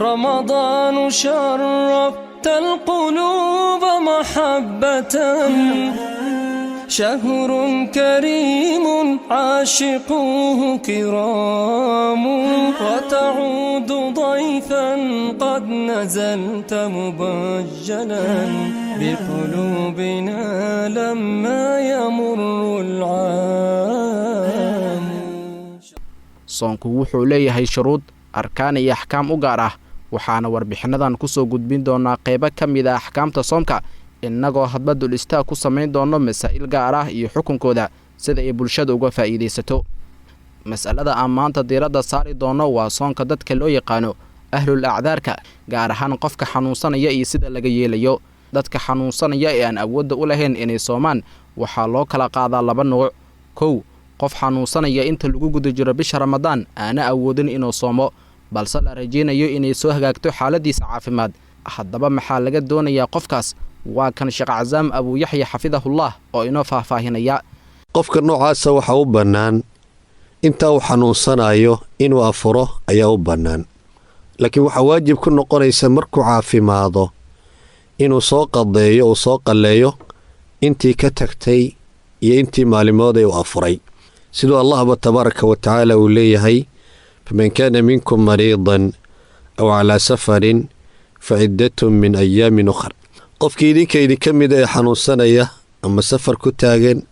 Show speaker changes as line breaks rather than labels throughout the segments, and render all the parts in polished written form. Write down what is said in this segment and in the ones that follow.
رمضان شرفت القلوب محبة، شهر كريم عاشقوه كرام، وتعود ضيفا قد نزلت مبجلا بقلوبنا لما يمر العام.
Soonku wuxuu leeyahay shuruud, arkaan iyo axkaam u gaar ah. Waxaana warbixinnadan kusoo gudbin doonaa qeybo ka mid ah axkaamta soomka, innagoo hadba dul istaag ku samayn doono masaa'il gaar ah iyo xukunkooda, sida ay bulshada uga faa'iidaysato. Mas'alada aan maanta diiradda saari doono waa soonka dadka loo yaqaano ahlul acdaarka, gaar ahaan qofka xanuunsanaya iyo sida laga yeelayo. Dadka xanuunsanaya ee aan awoodda u lahayn inay soomaan waxaa loo kala qaadaa laba nuuc. Kow, qof xanuunsanaya inta lagu guda jiro bisha Ramadaan, aana awoodin inuu soomo, balse la rajaynayo inay soo hagaagto xaaladiisa caafimaad. Haddaba maxaa laga doonayaa qofkaas? Waa kan Sheekh Casaam Abuuyaxya xafidahullah oo inoo faahfaahinaya.
Qofka noocaasa waxaa u bannaan intaa uu xanuunsanayo inuu afuro ayaa u bannaan, laakiin waxaa waajib ku noqonaysa markuu caafimaado inuu soo qadeeyo, uu soo qalleeyo intii ka tagtay iyo intii maalimood ee uu afuray, siduu Allahba tabaaraka wa tacaala uu leeyahay: "فمن كان منكم مريضا أو على سفر فعدة من أيام أخر." Qofkii idinka idinka mida ee xanuunsanaya ama safar ku taagan,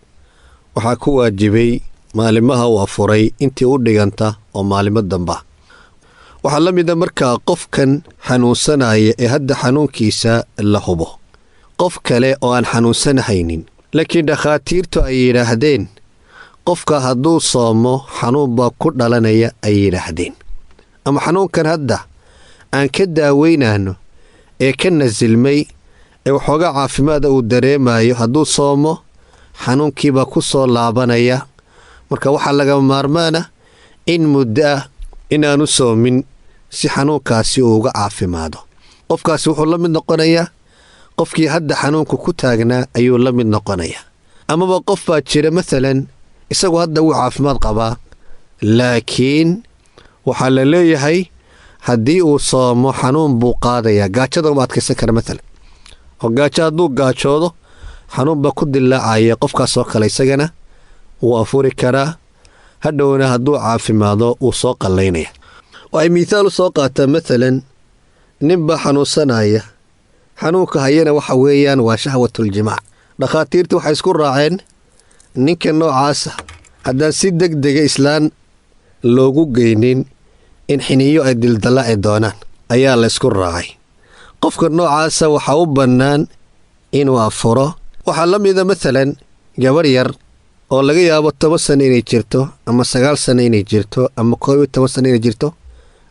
waxaa ku waajibay maalimaha uu afuray intii u dhiganta oo maalimo damba. Waxaa la mida markaa qofkan xanuunsanaya ee hadda xanuunkiisa la hubo, qof kale oo aan xanuunsanahaynin, laakiin dhakhaatiirtu ay yidhaahdeen qofka hadduu soomo xanuun baa ku dhalanaya ay yidhaahdeen, ama xanuunkan hadda aan ka daaweynayno ee ka nasilmay ee waxoogaa caafimaada uu dareemayo, hadduu soomo xanuunkiibaa ku soo laabanaya. Marka waxaa laga maarmaana in muddo ah inaanu soomin si xanuunkaasi uu uga caafimaado. Qofkaasi wuxuu la mid noqonayaa qofkii hadda xanuunka ku taagnaa ayuu la mid noqonayaa. Amaba qof baa jira, maalan isagu hadda wuu caafimaad qabaa, laakiin waxaa la leeyahay haddii uu soomo xanuun buu qaadayaa, gaajada uma adkaysan kara maalan, oo gaajo hadduu gaajoodo xanuun baa ku dilaacaya. Qofkaasoo kale isagana wuu afuri karaa, hadhowna hadduu caafimaado wuu soo qallaynaya. Waxay miithaal u soo qaataa, maalan nin baa xanuunsanaya, xanuunka hayana waxa weeyaan waa shahwatuljimaac. Dhakhaatiirta waxay isku raaceen ninka noocaasa haddaan si deg dega islaan loogu geynin in xiniyo ay dildallaaci doonaan ayaa la ysku raacay. Qofka noocaasa waxaa u bannaan inuu afuro. Waxaa la mida maalan gabarh yar oo laga yaabo 10 sano inay jirto ama 9 sano inay jirto ama 11 sano inay jirto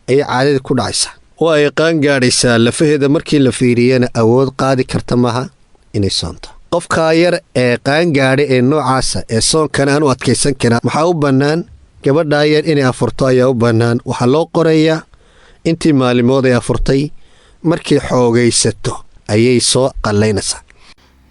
ayay caadadii ku dhacaysaa. Waa ay qaan gaadhaysaa, lafaheeda markii la fiiriyana awood qaadi karta maaha inay soonto. Qofkaa yar ee qaangaadha ee noocaasa ee soonkana aan u adkaysan karaa, maxaa u bannaan? Gabadhaa yar inay afurto ayaa u bannaan. Waxaa loo qorayaa intii maalimood ay afurtay, markay xoogaysato ayay soo qallaynaysaa.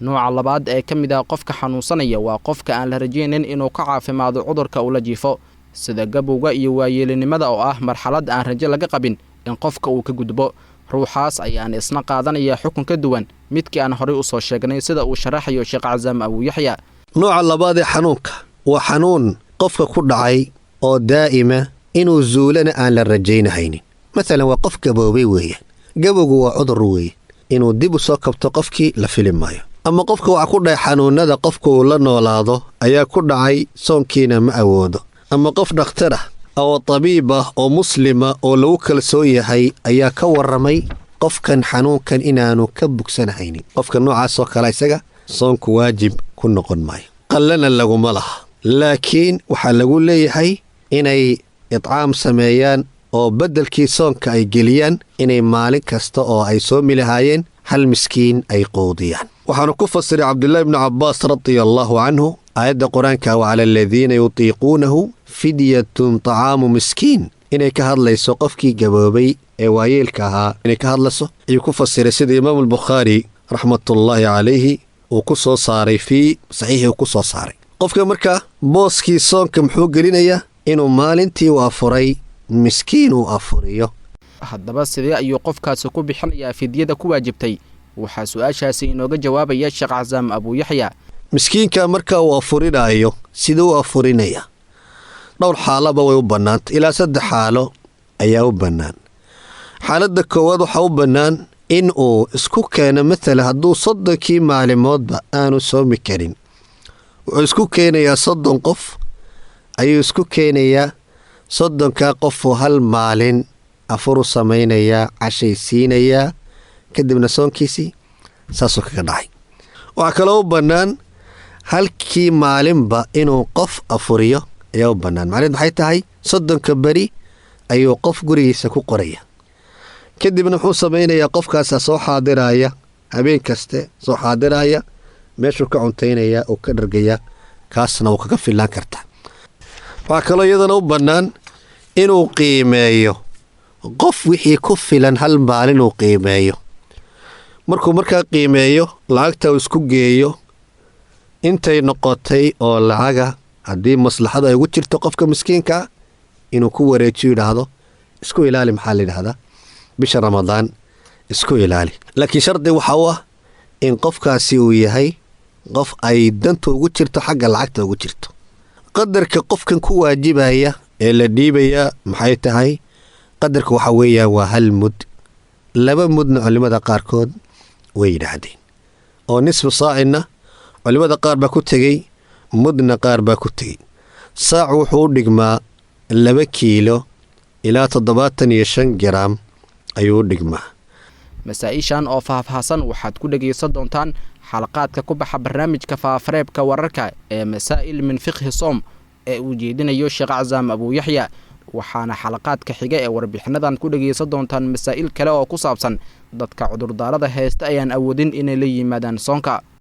Nooca labaad ee ka mid ah qofka xanuunsanaya waa qofka aan la rajaynin inuu ka caafimaado cudurka ula jiifo, sida gabowga iyo waayeelinimada, oo ah marxalad aan rajo laga qabin in qofka uu ka gudbo. Ruuxaas ayaan isna qaadanaya xukun ka duwan midkii aan horay u soo sheegnay, sida uu sharaxayo Sheekh Casaam Abuuyaxya.
Nooca labaad ee xanuunka waa xanuun qofka ku dhacay oo daa'ima, inuu zuulana aan la rajaynahaynin. Maalan waa qof gaboobay weeyaan. Gabowgu waa cudur weeye, inuu dib u soo kabto qofkii la fili maayo. Ama qofka waxaa ku dhacay xanuunnada qofka uu la noolaado ayaa ku dhacay, soonkiina ma awoodo. Ama qof dhakhtar ah oo tabiib ah oo muslima oo lagu kalsoon yahay ayaa ka warramay qofkan xanuunkan inaanu ka bogsanahaynin. Qofka noocaasoo kale isaga soonku waajib ku noqon maayo, qallana laguma laha, laakiin waxaa lagu leeyahay inay idcaam sameeyaan oo beddelkii soonka ay geliyaan inay maalin kasta oo ay soomi lahaayeen hal miskiin ay quudiyaan. Waxaanu ku fasiray Cabdullaahi bnu Cabbaas radia allaahu canhu aayadda Qur-aanka "وعلى الذين يطيقونه فدية طعام مسكين" inay ka hadlayso qofkii gaboobay ee waayeelka ahaa inay ka hadlayso ayuu ku fasiray, sida Imaamu Albukhaari raxmatullaahi calayhi uu ku soo saaray, fii saxiixii uu ku soo saaray. Qofka markaa booskii soonka muxuu gelinayaa? Inuu maalintii u afuray miskiin uu afuriyo.
Haddaba sidee ayuu qofkaasi ku bixinayaa fidyada ku waajibtay? Waxaa su-aashaasi inooga jawaabaya Sheekh Casaam Abuuyaxya.
Miskiinka marka uu afurinaayo, siduu u afurinaya? Dhowr xaalaba way u bannaanta, ilaa saddex xaalo ayaa u bannaan. Xaaladda koowaad, waxaa u bannaan in uu isku keeno, matala hadduu 30kii maalimoodba aanu soomi karin, wuxuu isku keenayaa 30 qof ayuu isku keenayaa. 30kaa qofuu hal maalin afuru samaynayaa, cashaysiinayaa, kadibna soonkiisii saasuu kaga dhacay. Waxaa kaloo u bannaan halkii maalinba inuu qof afuriyo ayaa u bannaan. Macnaheed maxay tahay? 30ka beri ayuu qof gurigiisa ku qoraya, kadibna wuxuu samaynayaa qofkaasaa soo xaadiraya, habeen kaste soo xaadiraya, meeshuu ka cuntaynaya oo ka dhargaya, kaasna wuu kaga fillaan kartaa. Waxaa kaloo iyadana u bannaan inuu qiimeeyo qof wixii ku filan hal maalin uu qiimeeyo. Markuu markaa qiimeeyo, lacagta uu isku geeyo intay noqotay oo lacaga, haddii maslaxadu ay ugu jirto qofka miskiinkaa inuu ku wareejiyo, yidhaahdo isku ilaali, maxaa la yidhahdaa, bisha Ramadaan isku ilaali. Laakiin shardi waxa u ah in qofkaasi uu yahay qof ay danta ugu jirto, xagga lacagta ugu jirto. Qadarka qofkan ku waajibaya ee la dhiibaya maxay tahay? Qadarka waxa weeyaan waa hal mud. Laba mudna culimmada qaarkood way yidhaahdeen, oo nisfu saacina culimmada qaar baa ku tegey, mudna qaar baa ku tegey. Saacu wuxuu u dhigmaa 2 kiilo ilaa 75 garaam ayuu u dhigmaa.
Masaa-ishan oo faahfaahsan waxaad ku dhegaysan doontaan xalaqaadka ku baxa barnaamijka faafareebka wararka ee Masaa'il min Fiqhi Soom ee uu jeedinayo Sheekh Casaam Abuuyaxya. Waxaana xalaqaadka xiga ee warbixinadan ku dhegaysan doontaan masaa'il kale oo ku saabsan dadka cudurdaarada haysta ayaan awoodin inay la yimaadaan soonka.